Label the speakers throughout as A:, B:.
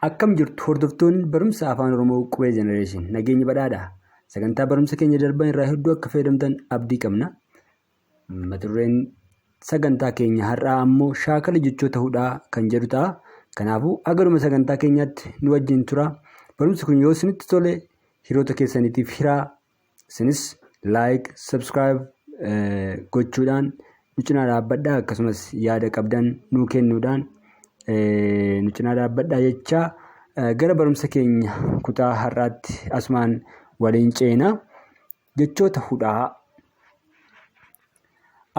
A: Akkam jirtu hordoftoonni barumsa Afaan Oromoo Qubee Generation, nageenyi badhaadha. Sagantaa barumsa keenya darban irraa hedduu akka fayyadamtan abdii qabna. Mata dureen sagantaa keenya har'aa ammoo shaakala jechoota hudhaa kan jedhu ta'a. Kanaafuu haga dhuma sagantaa keenyaatti nu wajjin tura. Barumsi kun yoo isinitti tole hiriyoota keessaniitiif hiraa. Isinis like, subscribe gochuudhaan nu cinaa dhaabbadhaa, akkasumas yaada qabdan nuu kennuudhaan nu cinaa dhaabbadhaa jechaa gara barumsa keenya kutaa har'aatti asumaan waliin ceena. Jechoota hudhaa.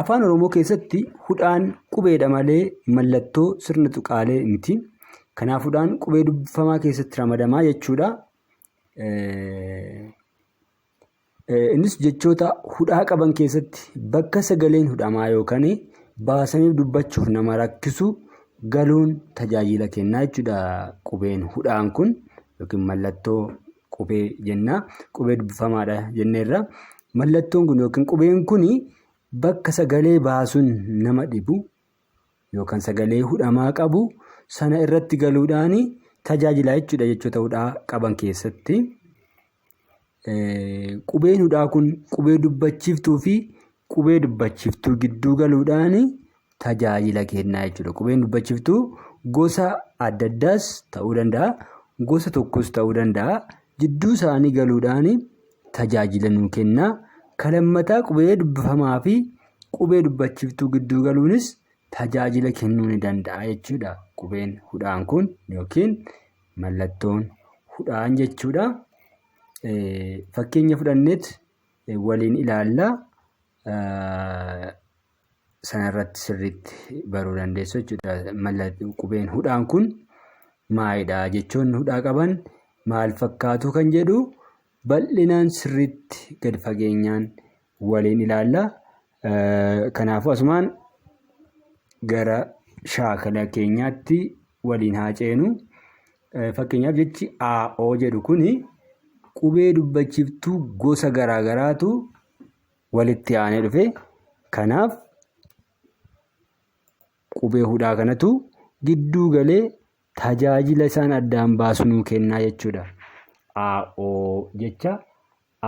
A: Afaan Oromoo keessatti hudhaan qubeedha malee mallattoo sirna tuqaalee miti. Kanaaf hudhaan qubee dubbifamaa keessatti ramadamaa jechuudha. Innis jechoota hudhaa qaban keessatti bakka sagaleen hudhamaa yookaan baasanii dubbachuuf nama rakkisu galuun tajaajila kennaa jechuudha. Qubeen hudhaan kun yookiin mallattoo qubee jenna. Qubee dubbifamaadha jenneerra. Mallattoon kun yookiin qubeen kun bakka sagalee baasuun nama dhibu yookaan sagalee hudhamaa qabu sana irratti galuudhaan tajaajila jechuudha jechoota hudhaa qaban keessatti. Qubeen hudhaa kun qubee dubbachiiftuu fi qubee dubbachiiftuu gidduu galuudhaan tajaajila kenna jechuudha. Qubeen dubbachiiftuu gosa adda addaas ta'uu danda'a, gosa tokkos ta'uu danda'a. Jidduu isaanii galuudhaan tajaajila nuu kenna. Kan lammataa qubee dubbifamaa fi qubee dubbachiiftuu gidduu galuunis tajaajila kennuu ni danda'a jechuudha. Qubeen hudhaan kun yookiin mallattoon hudhaan jechuudha. Fakkeenya fudhanneet waliin ilaalla. Sanarratti sirriitti baruu dandeessu jechuudha. Qubeen hudhaan kun maalidha? Jechoonni hudhaa qaban maal fakkaatu kan jedhu bal'inaan sirriitti gad fageenyaan waliin ilaalla. Kanaafuu asumaan gara shaakala keenyaatti waliin haa ceenu. Fakkeenyaaf jechi AO jedhu kuni qubee dubbachiiftuu gosa garaagaraatu walitti aanee dhufe. Kanaaf qubee hudhaa kanatu gidduu galee tajaajila isaan addaan baasu nuu kennaa jechuudha. AO jecha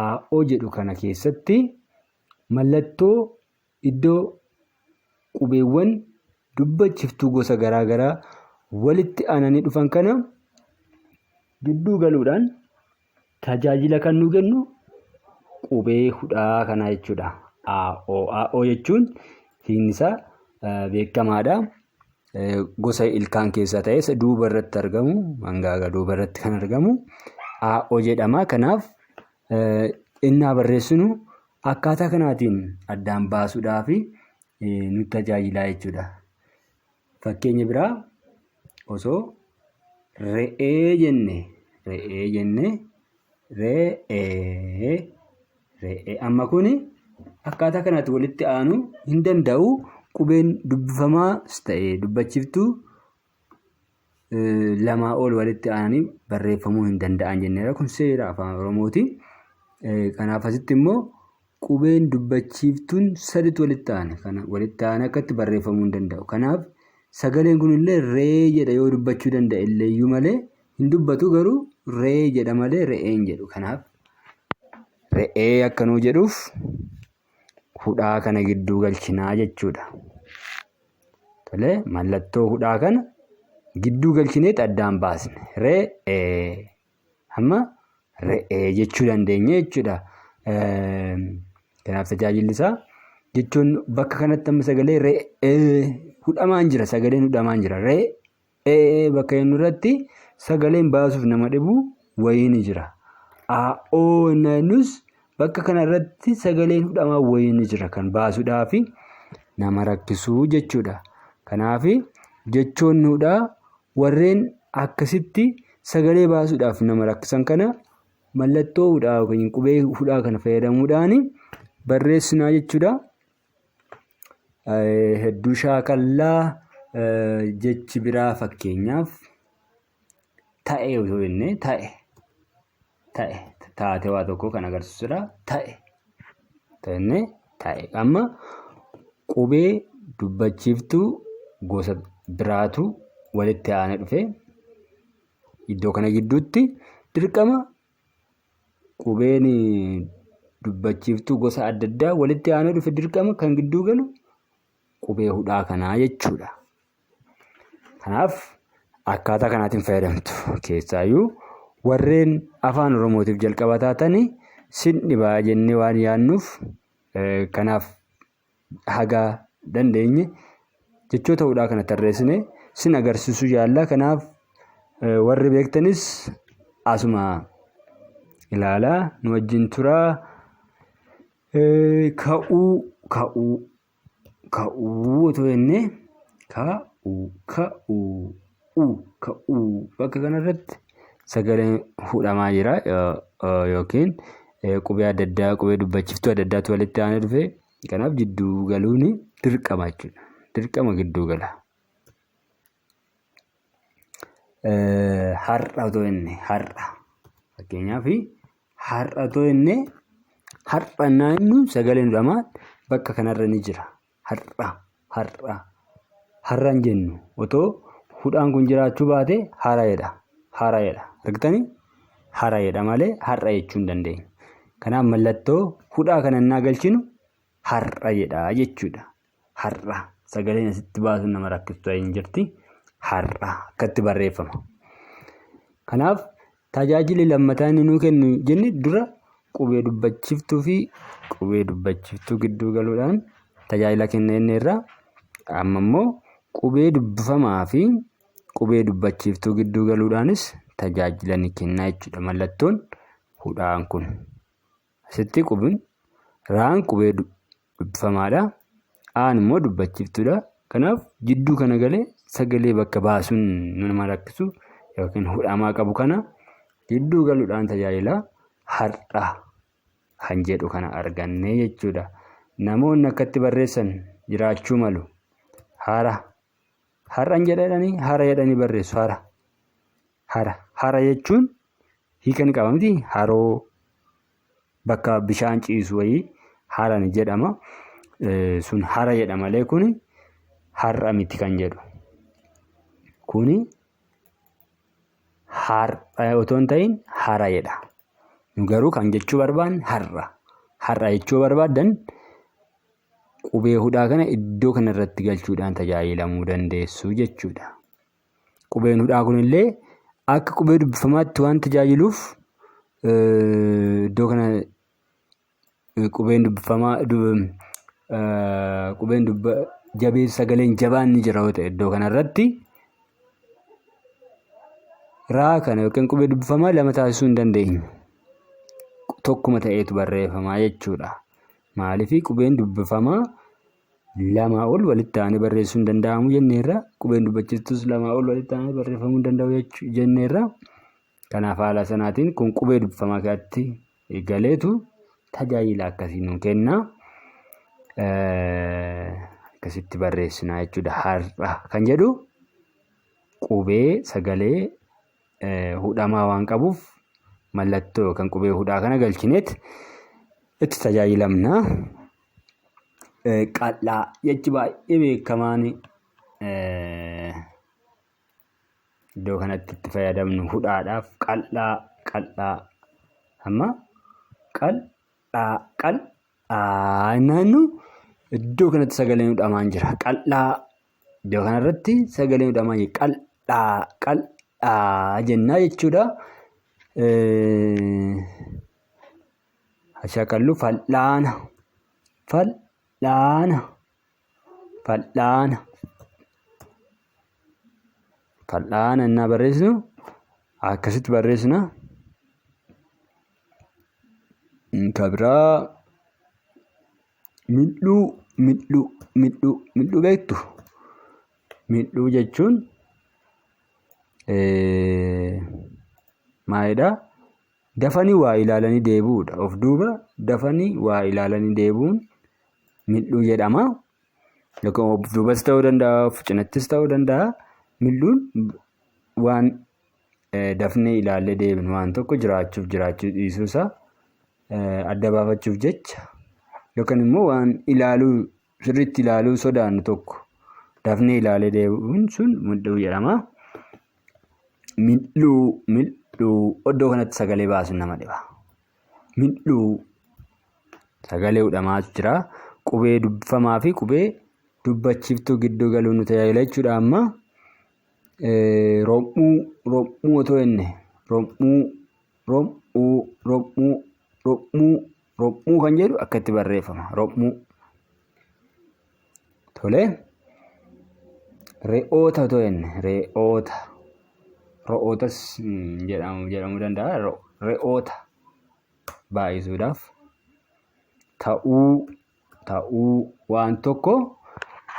A: AO jedhu kana keessatti mallattoo iddoo qubeewwan dubbachiftuu gosa garaa garaa walitti aananii dhufan kana gidduu galuudhaan tajaajila kan nuu kennu qubee hudhaa kanaa jechuudha. AO AO jechuun hiikni isaa beekamaadha. Gosa ilkaan keessaa ta'ee isa duuba irratti argamu, mangaaga duuba irratti kan argamu AO jedhama. Kanaaf innaa barreessinu akkaataa kanaatiin addaan baasuudhaaf nu tajaajila jechuudha. Fakkeenya biraa osoo re'ee jenne, re'ee jenne, re'ee, re'ee, amma kuni akkaataa kanatti walitti aanuu hin danda'u. Qubeen dubbifamaas ta'e dubbachiiftuu lamaa ol walitti aananii barreeffamuu hin danda'an jenneera. Kun seera Afaan Oromooti. Kanaaf asitti immoo qubeen dubbachiiftuun saditu walitti aane. Kana walitti aane akkatti barreeffamuu hin danda'u. Kanaaf sagaleen kun illee ree jedha yoo dubbachuu danda'e illee iyyuu malee hin dubbatu, garuu ree jedha malee re'een jedhu. Kanaaf re'ee akka nuu jedhuuf hudhaa kana gidduu galchinaa jechuudha. Tole, mallattoo hudhaa kana gidduu galchineet addaan baasne. Re'ee. Amma re'ee jechuu dandeenya jechuudha. Kanaaf tajaajilli isaa jechuun bakka kanatti amma sagalee re'ee hudhamaan jira. Sagaleen hudhamaan jira. Re'ee bakka jennu irratti sagaleen baasuuf nama dhibu wayii ni jira. A'oo inni jennus bakka kana irratti sagaleen hudhamaa wayii ni jira kan baasuudhaaf nama rakkisuu jechuudha. Kanaaf jechoonni hudhaa warreen akkasitti sagalee baasuudhaaf nama rakkisan kana mallattoo hudhaa yookiin qubee hudhaa kana fayyadamuudhaan barreessinaa jechuudha. Hedduu shaakallaa. Jechi biraa fakkeenyaaf ta'e osoo jennee, ta'e, ta'e, taatee waa tokko kan agarsiisudha. Ta'e jennee, ta'e amma qubee dubbachiiftuu gosa biraatu walitti aanee dhufe. Iddoo kana gidduutti dirqama qubeen dubbachiiftuu gosa adda addaa walitti aanee dhufe dirqama kan gidduu galu qubee hudhaa kanaa jechuudha. Kanaaf akkaataa kanaatiin fayyadamtu. Keessaayyuu warreen afaan Oromootiif jalqaba taatanii sin dhibaa jennee waan yaadnuuf kanaaf haga dandeenye jechoota hudhaa kana tarreessine sin agarsiisuu yaalla. Kanaaf warri beektanis asuma ilaalaa nu wajjin turaa. Ka'uu ka'uu ka'uu otoo jennee ka'uu ka'uu u ka'uu bakka kanarratti sagaleen hudhamaa jira yookiin qubee adda addaa qubee dubbachiftuu adda addaatu walitti aanee dhufe kanaaf jidduu galuun dirqama jechuudha. Dirqama gidduu gala. Har'a otoo jenne har'a fakkeenyaaf har'a otoo jenne har'a innaa jennu sagaleen hudhamaa bakka kanarra ni jira. Har'a har'a har'a hin jennu otoo hudhaan kun jiraachuu baate hara jedha hara jedha argitanii hara jedha malee har'a jechuu hin dandeenyu. Kanaaf mallattoo hudhaa kana innaa galchinu har'a jedha jechuudha. Har'a sagaleen asitti baasuun nama rakkistu hin jirti. Har'a akkatti barreeffama. Kanaaf tajaajilli lammataa inni nuu kennu jenne dura qubee dubbachiftuu fi qubee dubbachiftuu gidduu galuudhaan tajaajila kenna jenne irraa amma immoo qubee dubbifamaa fi qubee dubbachiiftuu gidduu galuudhaanis tajaajila ni kenna jechuudha mallattoon hudhaan kun. Asitti qubeen raan qubee dubbifamaadha. Aan immoo dubbachiiftuudha. Kanaaf jidduu kana galee sagalee bakka baasuun nama rakkisu yookiin hudhamaa qabu kana gidduu galuudhaan tajaajila har'a kan jedhu kana arganne jechuudha. Namoonni akkatti barreessan jiraachuu malu. Hara har'an jedhanii hara jedhanii barreessu hara. Hara hara jechuun hiika ni qaba miti haroo bakka bishaan ciisu wayii hara ni jedhama. Sun hara jedha malee kuni har'a miti kan jedhu. Kuni har'a otoo hin ta'in hara jedha. Nu garuu kan jechuu barbaanne har'a. Har'a jechuu barbaaddan qubee hudhaa kana iddoo kanarratti galchuudhaan tajaajilamuu dandeessu jechuudha. Qubeen hudhaa kunillee akka qubee dubbifamaatti waan tajaajiluuf iddoo kana qubeen dubbifamaa qubeen jabeen sagaleen jabaan ni jira yoo ta'e iddoo kanarratti raa kana yookiin qubee dubbifamaa lama taasisuu hin dandeenyu. Tokkuma ta'eetu barreeffamaa jechuudha. Maaliif qubeen dubbifamaa lamaa ol walitti aanee barreessuu hin danda'amu jenneerra. Qubeen dubbachiftuus lamaa ol walitti aanee barreeffamuu hin danda'u jenneerra. Kanaaf haala sanaatiin kun qubee dubbifamaa keessatti galeetu tajaajila akkasii nuu kenna. Akkasitti barreessina jechuudha. Har'a kan jedhu qubee sagalee hudhamaa waan qabuuf mallattoo yookaan qubee hudhaa kana galchineet itti tajaajilamna. Qal'aa jechi baay'ee beekamaan iddoo kanatti itti fayyadamnu hudhaadhaaf qal'aa qal'aa amma qal'aa qal'aa naannu iddoo kanatti sagaleen hudhamaan jira qal'aa iddoo kanarratti sagaleen hudhamaan jira qal'aa qal'aa jennaa jechuudha. Shakallu fal'aana fal'aana fal'aana fal'aana innaa barreessinu akkasitti barreessina. Ka biraa mil'uu mil'uu mil'uu mil'uu beektu? Mil'uu jechuun maalidha? Dafanii waa ilaalanii deebi'uudha. Of duuba dafanii waa ilaalanii deebi'uun mil'uu jedhama. Yookaan of duubas ta'uu danda'a, of cinattis ta'uu danda'a. Mil'uun waan dafnee ilaallee deebinu waan tokko jiraachuuf jiraachuu dhiisuusaa adda baafachuuf jecha yookaan immoo waan ilaaluu sirriitti ilaaluu sodaannu tokko dafnee ilaalee deebi'uun sun mil'uu jedhama. Mil'uu mil'uu iddoo kanatti sagalee baasuun nama dhiba. Mil'uu sagalee hudhamaatu jira. Qubee dubbifamaa fi qubee dubbachiiftuu gidduu galuun nu tajaajila jechuudha amma. Rom'uu rom'uu otoo jenne rom'uu rom'uu rom'uu rom'uu rom'uu kan jedhu akka itti barreeffama rom'uu. Tole re'oota otoo jenne re'oota ro'ootas jedhamu jedhamuu danda'a re'oota baay'isuudhaaf ta'uu ta'uu waan tokko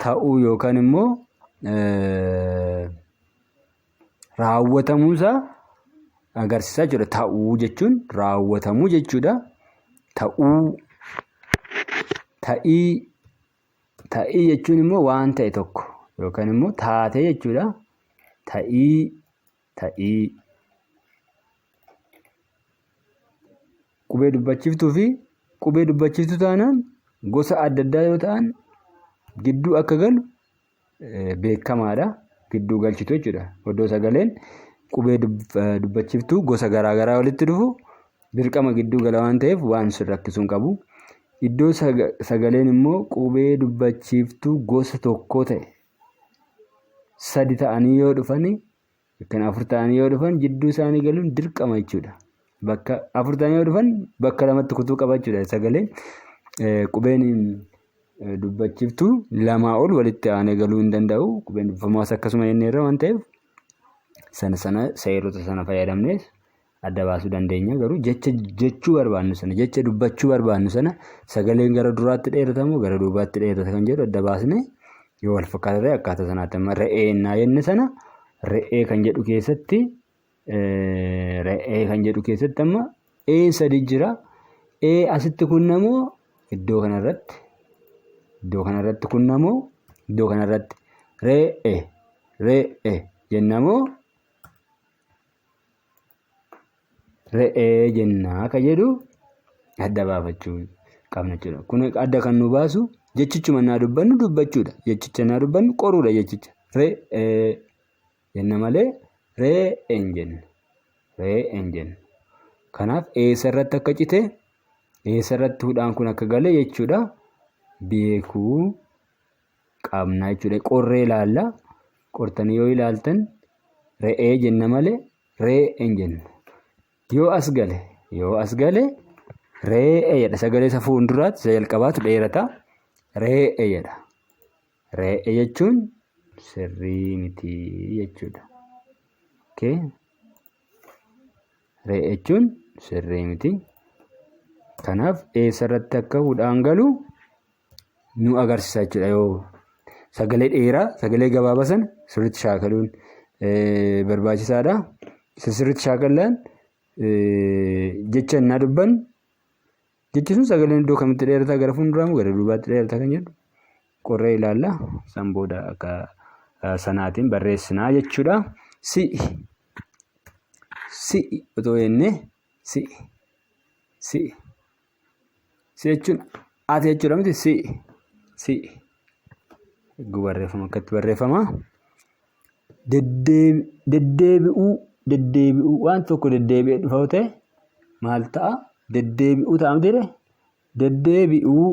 A: ta'uu yookaan immoo raawwatamuusaa agarsiisaa jechuudha. Ta'uu jechuun raawwatamuu jechuudha. Ta'uu ta'ii ta'ii jechuun immoo waan ta'e tokko yookaan immoo taatee jechuudha. Ta'ii ta'ii qubee dubbachiiftuu fi qubee dubbachiiftuu taanaan gosa adda addaa yoo ta'an gidduu akka galu beekamaadha. Gidduu galchitu jechuudha. Oddoo sagaleen qubee dubbachiiftuu gosa garaa garaa walitti dhufu dirqama gidduu gala waan ta'eef waan sin rakkisuu hin qabu. Iddoo sagaleen immoo qubee dubbachiiftuu gosa tokkoo ta'e sadi ta'anii yoo dhufan yookiin afur ta'anii yoo dhufan jidduu isaanii galuun dirqama jechuudha. Bakka afur ta'anii yoo dhufan bakka lamatti kutuu qaba jechuudha. Sagaleen qubeen dubbachiiftuu lamaa ol walitti aanee galuu hin danda'u. Qubeen dubbifamaas akkasuma jenneerra waan ta'eef sana sana seerota sana fayyadamnee adda baasuu dandeenya. Garuu jecha jechuu barbaannu sana jecha dubbachuu barbaannu sana sagaleen gara duraatti dheerata moo gara duubaatti dheerata kan jedhu adda baasnee yoo wal fakkaata ta'e akkaataa sanaatti amma re'ee innaa jenne sana re'ee kan jedhu keessatti re'ee kan jedhu keessatti amma ee sadi jira. Ee asitti kunnamoo iddoo kanarratti iddoo kanarratti kunnamoo iddoo kanarratti re'ee re'ee jennamoo re'ee jennaa ka jedhu adda baafachuu qabna jechuudha. Kun adda kan nu baasu jechichuma naa dubbannu dubbachuudha. Jechicha naa dubbannu qoruudha jechicha. Re'ee jenna malee re'ee hin jennu. Re'ee hin jennu. Kanaaf eessa irratti akka cite eessa irratti hudhaan kun akka gale jechuudha beekuu qabna jechuudha. Qorree ilaalla. Qortanii yoo ilaaltan re'ee jenna malee ree hin jennu. Yoo as gale yoo as gale re'ee jedha. Sagalee isa fuulduraatti isa jalqabaatu dheerata. Re'ee jedha. Re'ee jechuun sirrii miti jechuudha. Okay. Re'ee jechuun sirrii miti. Kanaaf eessarratti akka hudhaan galu nu agarsiisa jechuudha yoo sagalee dheeraa sagalee gabaabaa sana sirriitti shaakaluun barbaachisaadha. Isa sirriitti shaakallaan jecha innaa dubbannu jechi sun sagaleen iddoo kamitti dheerataa gara fuulduraa moo gara duubaatti dheerata kan jedhu qorree ilaalla. San booda akka sanaatiin barreessinaa jechuudha. Si'i si'i otoo jennee si'i si'i Si jechuun ati jechuudha miti si si eeguu barreeffama akkatti barreeffama. Deddeebi'uu deddeebi'uu waan tokko deddeebi'ee dhufa yoo ta'e maal ta'a? Deddeebi'uu ta'a miti ree? Deddeebi'uu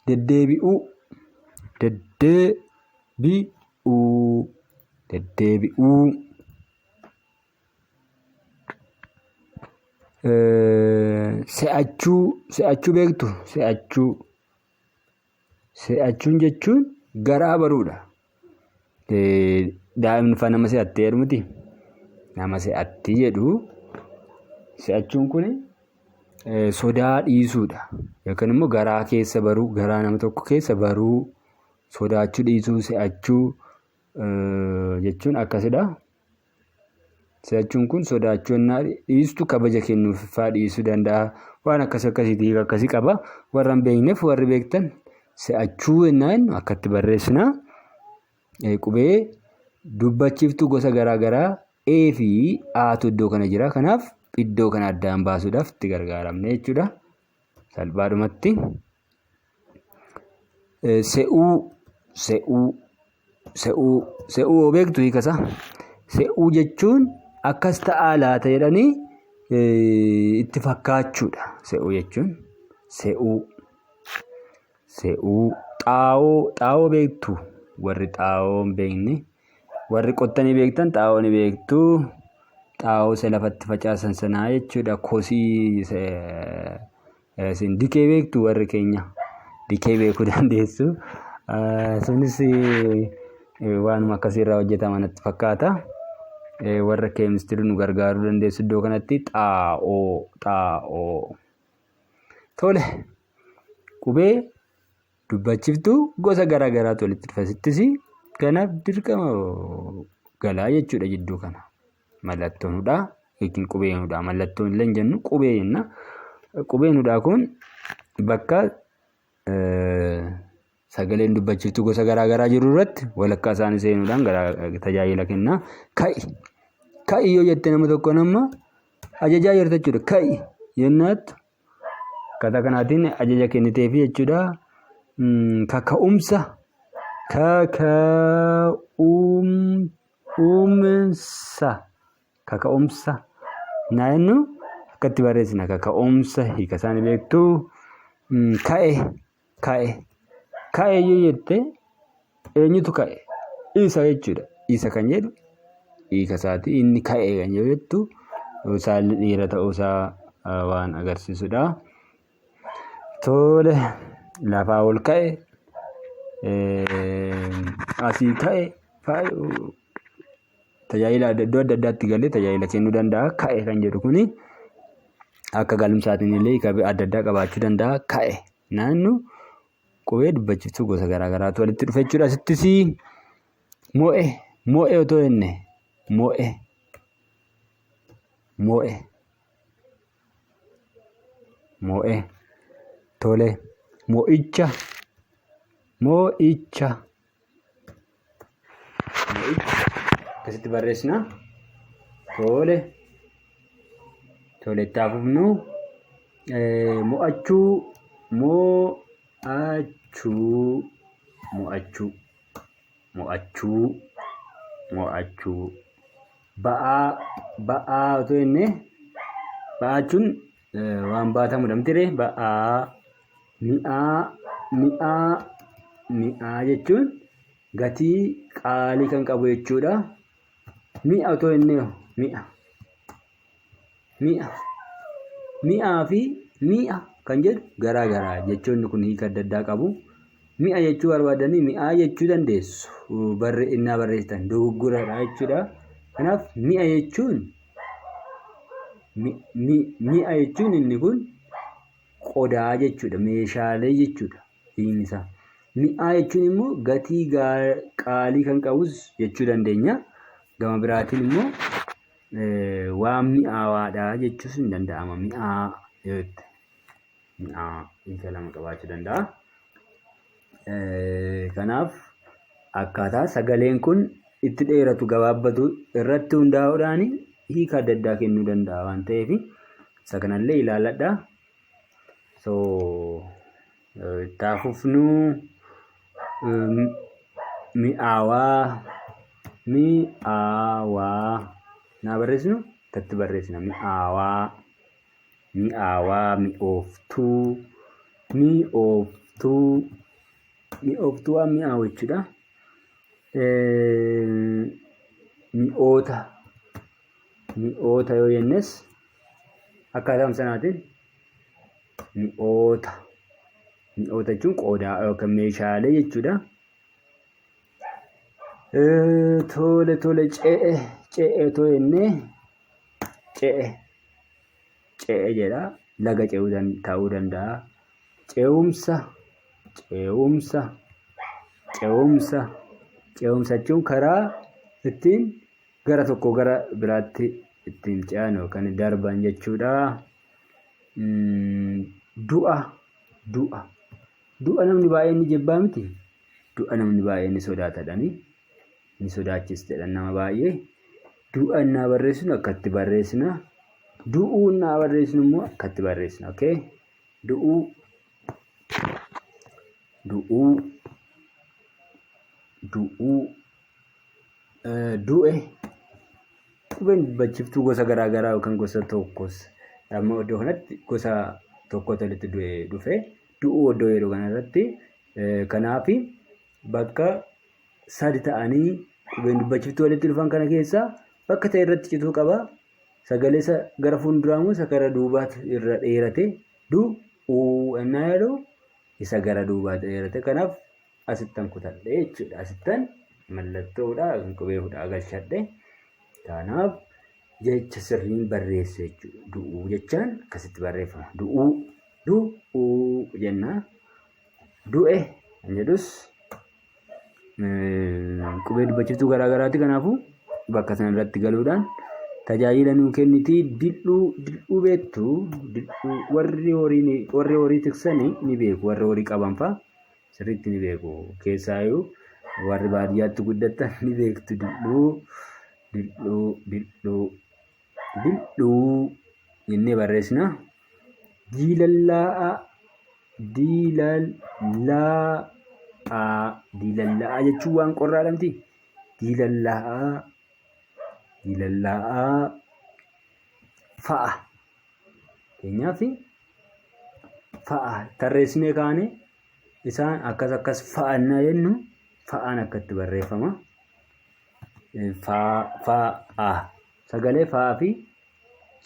A: deddeebi'uu deddeebi'uu deddeebi'uu. Se'achuu se'achuu beektu se'achuu se'achuun jechuun garaa baruudha. Daa'imni faa nama se'attee jedhu miti nama se'atti jedhu se'achuun kun sodaa dhiisuudha yookaan immoo garaa keessa baruu garaa nama tokko keessa baruu sodaachuu dhiisuu se'achuu jechuun akkasidha. Se'achuun kun sodaachuu ennaa dhiistu kabaja kennuufiffaa dhiisuu danda'a. Waan akkas akkasiiti hiika akkasii qaba. Warra hin beekneef warri beektan se'achuu ennaa jennu akkatti barreessina. Qubee dubbachiiftuu gosa garaa garaa E fi A'tu iddoo kana jira. Kanaaf iddoo kana addaan baasuudhaaf itti gargaaramne jechuudha. Salphaadhumatti. Se'uu se'uu se'uu se'uu hoo beektu hiika isaa? Se'uu jechuun akkas ta'aa laata jedhanii itti fakkaachuudha. Se'uu jechuun se'uu. Se'uu. Xaa'oo xaa'oo beektu warri xaa'oo hin beekne warri qottanii beektan xaa'oo ni beektu. Xaa'oo isa lafatti facaasan sanaa jechuudha. Kosii isin dikee beektu warri keenya dikee beekuu dandeessu. Sunis waanuma akkasii irraa hojjetama natti fakkaata. Warra keemistirii nu gargaaruu dandeessu iddoo kanatti xaa'oo xaa'oo. Tole qubee dubbachiftuu gosa garaa garaatu walitti dhufa. Sittis kanaaf dirqama galaa jechuudha jidduu kana. Mallattoon hudhaa yookiin qubeen hudhaa mallattoon illee hin jennu qubee jenna. Qubeen hudhaa kun bakka sagaleen dubbachiftuu gosa garaa garaa jiru irratti walakkaa isaanii seenuudhaan tajaajila kenna. Ka'i ka'i yoo jette nama tokkoon amma ajajaa jirta jechuudha. Ka'i jennaatti akkaataa kanaatiin ajaja kenniteefi jechuudha. Kaka'umsa kaka'umsa kaka'umsa naa jennu akkatti barreessina kaka'umsa hiika isaanii beektu. Ka'e ka'e ka'e yoo jette eenyutu ka'e isa jechuudha. Isa kan jedhu hiika isaati. Inni ka'e kan jettu saalli dhiira ta'uusaa waan agarsiisudha. Tole lafaa ol ka'e asii ka'e tajaajila iddoo adda addaatti galee tajaajila kennuu danda'a. Ka'e kan jedhu kuni akka galumsaatiin illee hiika adda addaa qabaachuu danda'a. Ka'e naannoo qubee dubbachiftuu gosa garaa garaatu walitti dhufe jechuudha. Asittis mo'e mo'e otoo jenne mo'e mo'e mo'e tole mo'icha mo'icha mo'icha akkasitti barreessina. Tole tole itti haa fufnu. Mo'achuu mo'achuu mo'achuu mo'achuu mo'achuu ba'aa ba'aa otoo jennee ba'aa jechuun waan baatamudha mitiree ba'aa mi'aa mi'aa mi'aa jechuun gatii qaalii kan qabu jechuudha. Mi'a otoo jennee mi'a Mi'a. Mi'aa fi mi'a kan jedhu garaa gara. Jechoonni kun hiika adda addaa qabu. Mi'a jechuu barbaaddanii mi'aa jechuu dandeessu. Barre innaa barreessitan dogoggoradha jechuudha. Kanaaf mi'a jechuun mi'a jechuun inni kun qodaa jechuudha. Meeshaalee jechuudha hiikni isaa. Mi'aa jechuun immoo gatii qaalii kan qabus jechuu dandeenya. Gama biraatiin immoo waan mi'aawaadha jechuus ni danda'ama. Mi'aa yoo jette mi'aa hiika lama qabaachuu danda'a. Kanaaf akkaataa sagaleen kun itti dheeratu gabaabbatu irratti hundaa'uudhaan hiika adda addaa kennuu danda'a waan ta'eef isa kanallee ilaaladhaa. So itti haa fufnu mi'aawaa mi'aawaa naa barreessinu tatti barreessina mi'aawaa mi'aawaa mi'ooftuu mi'ooftuu mi'ooftuu waan mi'aawu jechuudha. Mi'oota mi'oota yoo jennes akkaataa sanaatiin mi'oota mi'oota jechuun qodaa yookaan meeshaalee jechuudha. Tole tole ce'e ce'e otoo jennee ce'e ce'e jedha laga ce'uu ta'uu danda'a. Ce'umsa ce'umsa ce'umsa ce'umsa jechuun karaa ittiin gara tokkoo gara biraatti ittiin ce'an yookaan darban jechuudha. Du'a du'a du'a namni baay'een ni jibbaa miti? Du'a namni baay'een ni sodaata jedhanii ni sodaachista jedhan nama baay'ee. Du'a innaa barreessinu akkatti barreessina. Du'uu innaa barreessinu immoo akkatti barreessina. Okay? Du'uu du'uu du'uu du'e Qubeen dubbachiftuu gosa garaa garaa yookaan gosa tokkos amma iddoo kanatti gosa tokkotu walitti dhufe du'uu iddoo yeroo kanarratti kanaaf bakka sadi ta'anii qubeen dubbachiftuu walitti dhufan kana keessaa bakka ta'e irratti cituu qaba. Sagalee isa gara fuulduraa immoo isa gara duubaatu irra dheerate du uu ennaa jedhu isa gara duubaatu dheerate kanaaf asittan kutadhe jechuudha. Asittan mallattoodha qubee hudhaa galchadhe. Kanaaf jecha sirriin barreesse jechuudha. Du'uu jechaan akkasitti barreeffama. Du'uu du'uu jenna. Du'e kan jedhus qubee dubbachiftuu garaa garaati. Kanaafuu bakka sana irratti galuudhaan tajaajila nuu kenniti. Dil'uu dil'uu beektu dil'uu warri horii warri horii tiksani ni beeku warri horii qaban fa'a sirriitti ni beeku. Keessaayyuu warri baadiyyaatti guddattan ni beektu dil'uu dil'uu dil'uu dil'uu jennee barreessina. Diilallaa'aa diilallaa'aa diilallaa'aa jechuun waan qorraadha miti. Diilallaa'aa diilallaa'aa fa'a. Fakkeenyaaf fa'a tarreessinee kaane isaan akkas akkas fa'annaa jennu fa'aan akkatti barreeffama. Faa fa'a sagalee fa'aa fi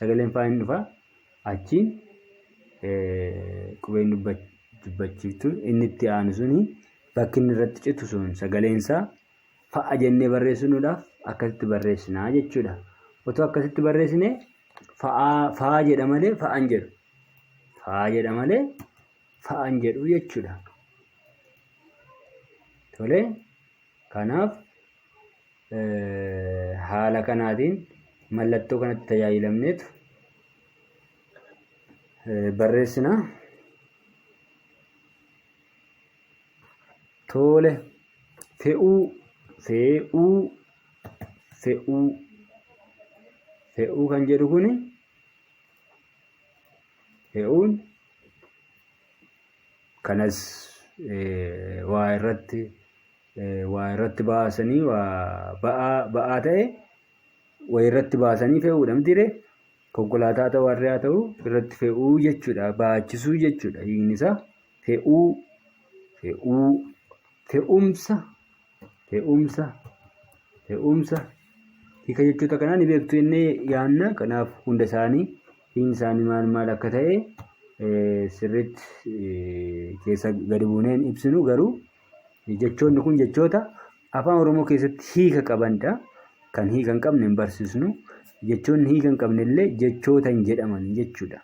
A: sagaleen fa'aa hin dhufa achiin qubeen dubbachiiftu inni itti aanu suni bakki inni irratti citu sun sagaleen isaa fa'a jennee barreessinuudhaaf akkasitti barreessinaa jechuudha. Otoo akkasitti barreessine fa'aa fa'aa jedha malee fa'aan jedhu. Fa'aa jedha malee fa'aan jedhu jechuudha. Tole kanaaf haala kanaatiin mallattoo kanatti tajaajilamneetu barreessina. Tole fe'uu fe'uu fe'uu fe'uu kan jedhu kuni fe'uun kanas waa irratti waa irratti baasanii waa ba'aa ba'aa ta'e waa irratti baasanii fe'uudha mitiiree konkolaataa ta'u harree haa ta'u irratti fe'uu jechuudha baachisuu jechuudha hiikni isaa fe'uu fe'uu fe'umsa fe'umsa fe'umsa hiika jechoota kanaa ni beektu jennee yaanna kanaaf hunda isaanii hiikni isaanii maal maal akka ta'e sirriitti keessa gadi buunee hin ibsinu garuu jechoonni kun jechoota afaan Oromoo keessatti hiika qabanidha. Kan hiika hin qabne hin barsiisnu. Jechoonni hiika hin qabne illee jechoota hin jedhaman jechuudha.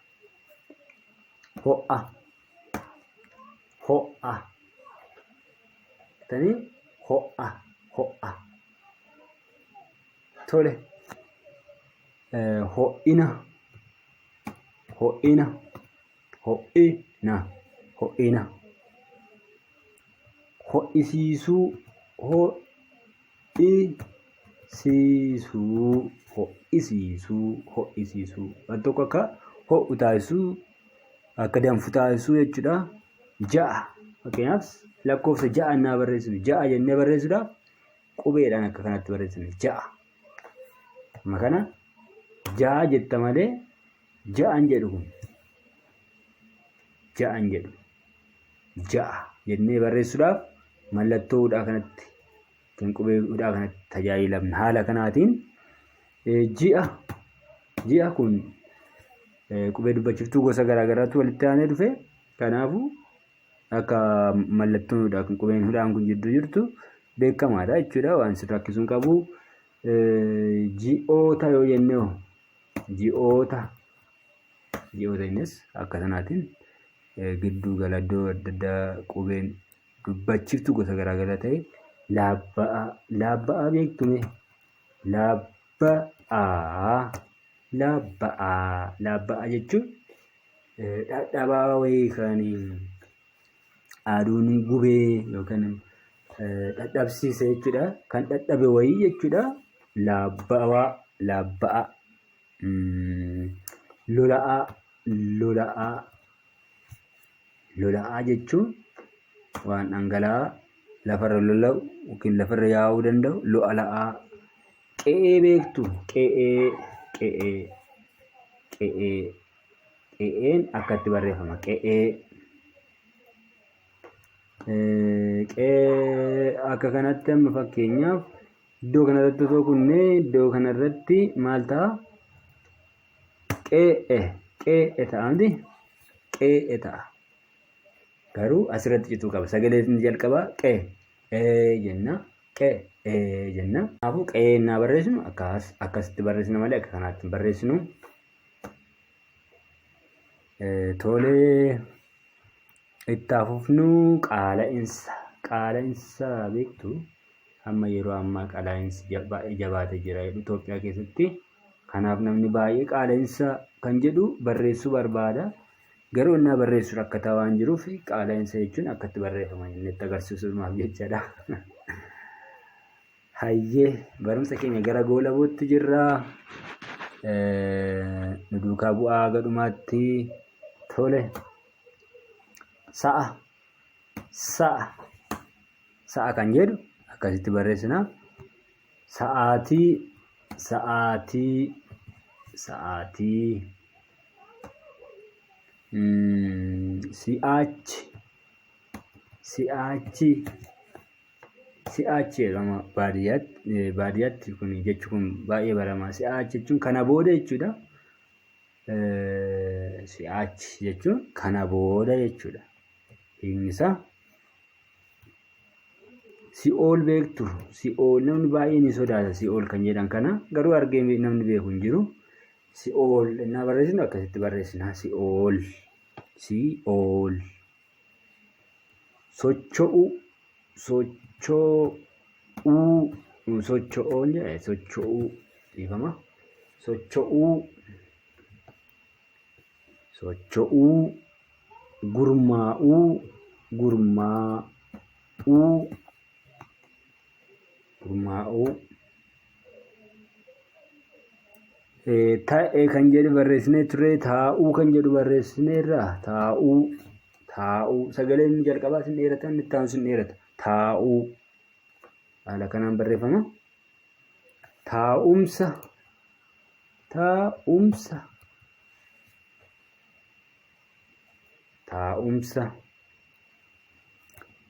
A: Ho'a. Ho'a. Tanii ho'a. Ho'a. Tole. Ho'ina. Ho'ina. Ho'ina. Ho'ina. Ho'isiisuu. Ho'isiisuu. Ho'isiisuu. Ho'isiisuu. Waan tokko akka ho'u taasisuu akka danfu taasisuu jechuudha. Ja'a. Fakkeenyaaf lakkoofsa ja'a innaa barreessinu ja'a jennee barreessuudhaaf qubeedhaan akka kanatti barreessina ja'a. Amma kana ja'a jetta malee ja'an jedhu kun ja'an jedhu ja'a jennee barreessuudhaaf mallattoo hudhaa kanatti yookiin qubee hudhaa kanatti tajaajilamna. Haala kanaatiin ji'a ji'a kun qubee dubbachiftuu gosa garaagaraatu walitti aanee dhufe. Kanaafuu akka mallattoon hudhaa kun qubeen hudhaan kun jidduu jirtu beekamaadha jechuudha. Waan sin rakkisuu hin qabu. Ji'oota yoo jenne hoo ji'oota ji'oota innis akka sanaatiin gidduu gala iddoo adda addaa qubeen dubbachiftu gosa garaagaraa ta'e laabba'aa laabba'aa beektume laabba'aa laabba'aa laabba'aa jechuun dhadhabaa wayii kan aduun gubee yookaan dhadhabsiise jechuudha. Kan dhadhabe wayii jechuudha. Laabba'aa laabba'aa lola'aa lola'aa lola'aa jechuun waan dhangala'aa lafarra lola'u yookiin lafarra yaa'uu danda'u lo'ala'aa. Qe'ee beektu? Qe'ee, qe'ee, qe'ee, qe'een akkatti barreeffama. Qe'ee. Qe'ee akka kanatti amma fakkeenyaaf iddoo kanarratti osoo kunne iddoo kanarratti maal ta'a? Qe'e, qe'e ta'a miti? Qe'e ta'a. Garuu asirratti cituu qaba. Sagalee inni jalqabaa qe, ee jenna. Qe, ee jenna. Kanaafuu qe'ee innaa barreessinu akkas akkasitti barreessina malee akka kanaatti hin barreessinu. Tolee, itti haa fufnu. Qaala'insa. Qaala'insa beektu? Amma yeroo ammaa qaala'insi baay'ee jabaatee jira jedhu Itoophiyaa keessatti. Kanaaf namni baay'ee qaala'insa kan jedhu barreessuu barbaada. Garuu innaa barreessu rakkataa waan jiruuf qaala'insa jechuun akkatti barreeffama inni itti agarsiisuudhaaf jechaadha. Hayyee, barumsa keenya gara goolabootti jirra. Nu duukaa bu'aa gadhumaatti. Tole. Sa'a. Sa'a. Sa'a kan jedhu akkasitti barreessina. Sa'aatii. Sa'aatii. Sa'aatii. Si'aachi. Si'aachi. Si'aachi jedhama baadiyyaatti. Baadiyyaatti kun jechi kun baay'ee baramaa. Si'aachi jechuun kana booda jechuudha. Si'aachi jechuun kana booda jechuudha. Hiikni isaa. Si'ool beektu? Si'ool namni baay'een ni sodaata si'ool kan jedhan kana, garuu argee namni beeku hin jiru. Si'ool innaa barreessinu akkasitti barreessina. Si'ool. Si'ool. Socho'uu. Socho'uu. Socho'oon jedhe, socho'uu, dhiifama. Socho'uu. Socho'uu. Gurmaa'uu. Gurmaa'uu. Gurmaa'uu. Ta'e kan jedhu barreessinee ture. Taa'uu kan jedhu barreessineerra. Taa'uu. Taa'uu. Sagaleen inni jalqabaa sin dheerata, inni itti aanu sin dheerata. Taa'uu. Haala kanaan barreeffama. Taa'umsa. Taa'umsa. Taa'umsa.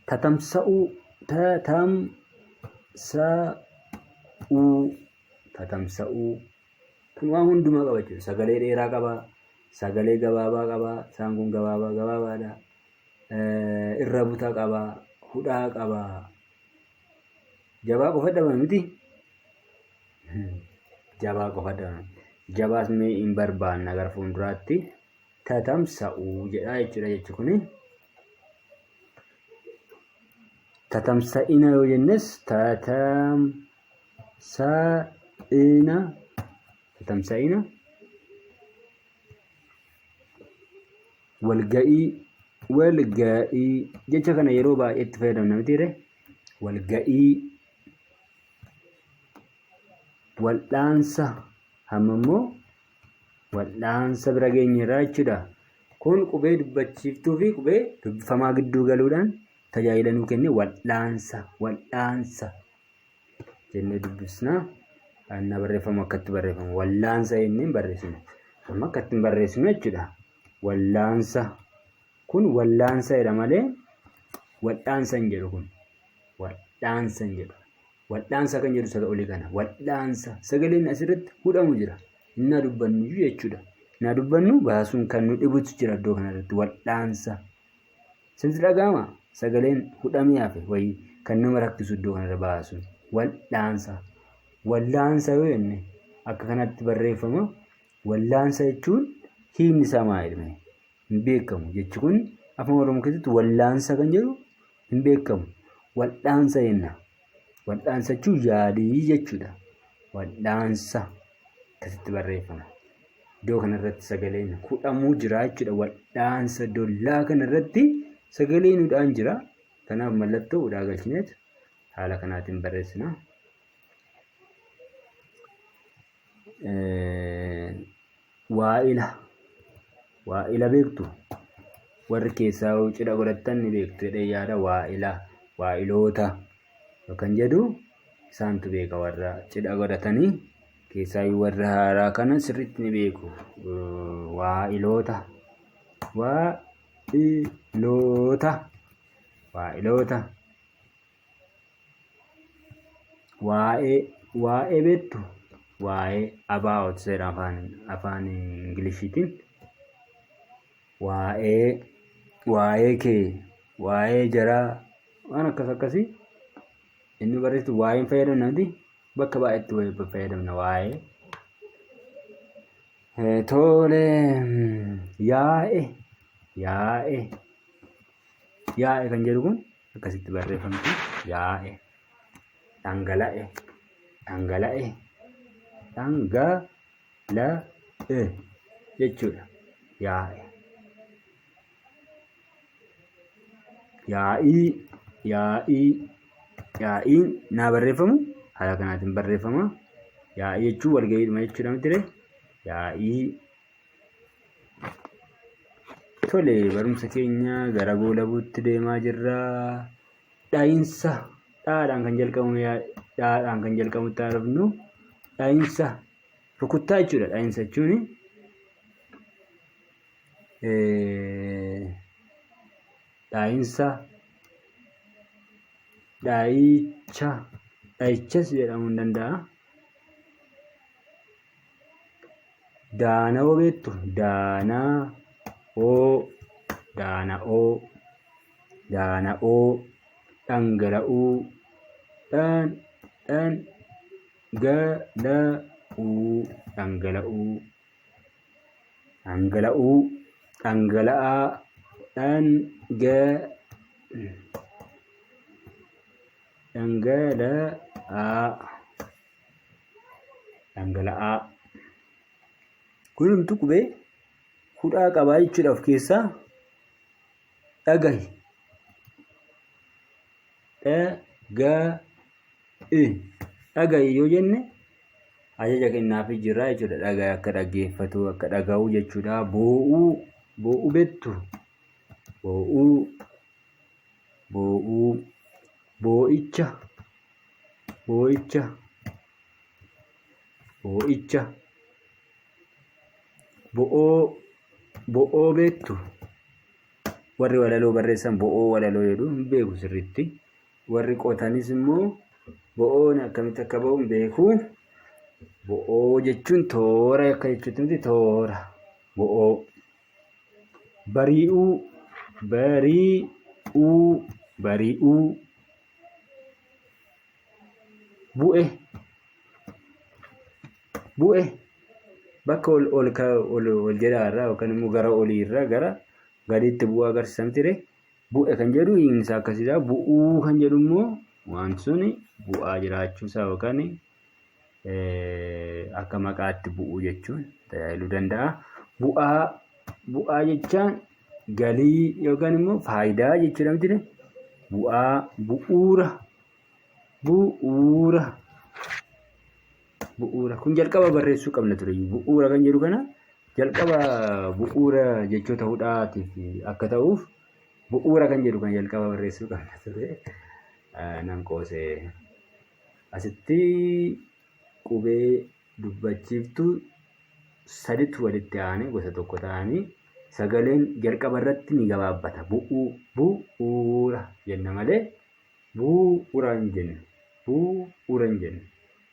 A: Tatamsa'uu. Tatamsa'uu. Tatamsa'uu. Kun waan hundumaa qaba jechuudha. Sagalee dheeraa qaba. Sagalee gabaabaa qaba. Isaan kun gabaabaa gabaabaadha. Irra buta qaba. Hudhaa qaba. Jabaa qofa dhabame miti. Jabaa qofa dhabame. Jabaas mee hin barbaanna gara fuulduraatti. Tatamsa'uu jedha jechuudha jechi kuni. Tatamsa'ina yoo jennes, tatamsa'ina, tatamsa'ina. Walga'ii, walga'ii jecha kana yeroo baay'ee itti fayyadamna mitiire? Walga'ii. Wal'aansa. Hamma immoo wal'aansa bira geenyeerra jechuudha. Kun qubee dubbachiiftuu fi qubee dubbifamaa gidduu galuudhaan tajaajila nuu kenne. Wal'aansa, wal'aansa jennee dubbisna. Annaa barreeffamu akkatti barreeffamu wallaansa jennee hin barreessinu. Amma akkatti hin barreessinu jechuudha. Wallaansa kun wallaansa jedha malee wal'aansa hin jedhu kun. Wal'aansa hin jedhu. Wal'aansa kan jedhu isa olii kana. Wal'aansa sagaleen asirratti hudhamu jira. Innaa dubbannu iyyuu jechuudha. Innaa dubbannu baasuun kan nu dhibutu jira iddoo kanarratti. Wal'aansa. Sinti dhaga'ama? Sagaleen hudhamee hafe wayii kan nama rakkisu iddoo kanarra baasuun. Wal'aansa. Wallaansa yoo jenne akka kanatti barreeffama. Wallaansa jechuun hiikni isaa maal jedhame? Hin beekamu. Jechi kun afaan Oromoo keessatti wallaansa kan jedhu hin beekamu. Wal'aansa jenna. Wal'aansa jechuun yaalii jechuudha. Wal'aansa akkasitti barreeffama. Iddoo kanarratti sagaleen hudhamuu jira jechuudha. Wal'aansa dollaa kanarratti sagaleen hudhaan jira. Kanaaf mallattoo hudhaa galchineet haala kanaatiin barreessina. Waa'ila. Waa'ila beektu? Warri keessaa cidha godhattan ni beektu jedhee yaada. Waa'ila, waa'iloota kan jedhu Isaantu beeka warra cidha godhatanii keessaayyuu warra haaraa kana sirriitti ni beeku. Waa'iloota waa'iloota waa'iloota waa'ee waa'ee beektu waa'ee about jedha afaan Ingiliishiitiin waa'ee waa'ee kee waa'ee jaraa waan akkas akkasii inni barreessu waa'een fayyadamna miti bakka baay'eetti fayyadamna waa'ee. Tole yaa'e yaa'e yaa'e kan jedhu kun akkasitti barreeffamti yaa'e dhangala'e dhangala'e dhangala'e jechuudha yaa'e. Yaa'ii yaa'ii yaa'iin naa barreeffamu haala kanaatiin barreeffama. Yaa'ii jechuun walga'iidhuma jechuudha mitiree yaa'ii. Tole barumsa keenya gara goolabuutti deemaa jirra. Dha'iinsa dhaadhaan kan jalqabamu dhaadhaan kan jalqabutti haa dhufnu. Dha'iinsa rukuttaa jechuudha. Dha'iinsa jechuun dha'iinsa dha'icha dha'ichas jedhamuu ni danda'a. Daana'oo beektu? Daana'oo daana'oo daana'oo dhangala'uu dhan dhan gala'uu dhangala'uu dhangala'uu dhangala'aa dhanga dhangala'aa dhangala'aa. Kun hundumtuu qubee hudhaa qabaa jechuudha of keessaa. Dhagahi. Dhaga'i. Dhagahi yoo jenne ajaja kennaafii jirra jechuudha. Dhagahi akka dhaggeeffatu akka dhaga'u jechuudha. Boo'uu boo'uu beektu? Boo'uu boo'uu boo'icha boo'icha boo'icha bo'oo bo'oo beektu? Warri walaloo barreessan bo'oo walaloo jedhu hin beeku sirriitti. Warri qotanis immoo bo'oon akkamitti akka ba'u hin beeku. Bo'oo jechuun toora akka jechuutti miti toora bo'oo. Bari'uu bari'uu bari'uu bu'e bu'e bakka ol ol ol ol jedhaa irraa yookaan immoo gara olii irraa gara gadiitti bu'uu agarsiisa miti ree? Bu'e kan jedhu hiikni isaa akkasidha. Bu'uu kan jedhu immoo wanti sun bu'aa jiraachuu isaa yookaan akka maqaatti bu'uu jechuun tajaajiluu danda'a. Bu'aa bu'aa jechaan galii yookaan immoo faayidaa jechuudha miti ree? Bu'aa bu'uura bu'uura bu'uura kun jalqaba barreessuu qabna ture bu'uura kan jedhu kana jalqaba bu'uura jechoota hudhaatiif akka ta'uuf bu'uura kan jedhu kan jalqaba barreessuu qabna ture nan qoose asitti qubee dubbachiiftuu saditu walitti aanee gosa tokko ta'anii sagaleen jalqaba irratti ni gabaabbata bu'uu bu'uura jenna malee bu'uura hin jennu. Bu'uura hin jennu.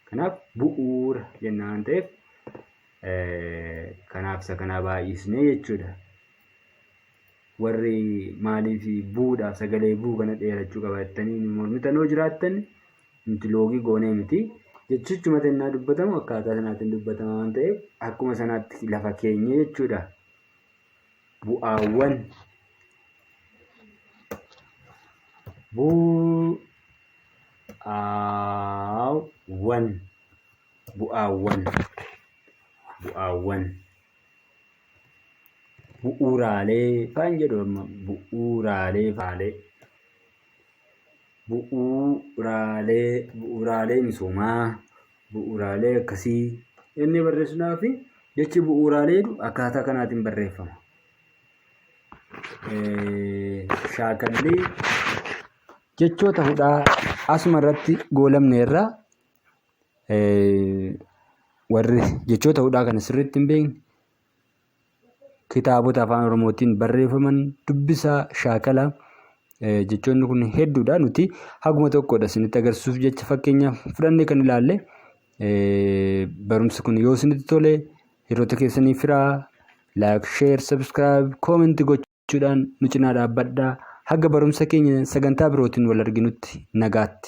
A: Kanaaf bu'uura jenna waan ta'eef kanaaf isa kanaa baay'isnee jechuudha. Warri maaliif bu'uudhaaf sagalee buu kana dheerachuu qaba jettanii mormitan yoo jiraattan nuti loogii goonee miti. Jechichuma tennaa dubbatamu akkaataa sanaatiin dubbatama waan ta'eef akkuma sanaatti lafa keenye jechuudha. Bu'aawwan bu'aawwan bu'aawwan bu'aawwan bu'uuraalee faan jedhu amma bu'uuraalee faalee bu'uuraalee bu'uuraalee misoomaa bu'uuraalee akkasii inni barreessuudhaaf jechi bu'uuraalee jedhu akkaataa kanaatiin barreeffama. Shaakalli jechoota hudhaa asuma irratti goolabneerra. Warri jechoota hudhaa kana sirriitti hin beekne kitaabota afaan Oromootiin barreeffaman dubbisaa shaakalaa. Jechoonni kun hedduudha, nuti haguma tokkodha isinitti agarsiisuuf jecha fakkeenyaaf fudhannee kan ilaalle. Barumsi kun yoo isinitti tole, hiriyoota keessaniif hiraa, like, share, subscribe, comment gochuudhaan nu cinaa dhaabbadhaa. Haga barumsa keenya sagantaa birootiin wal arginutti nagaatti.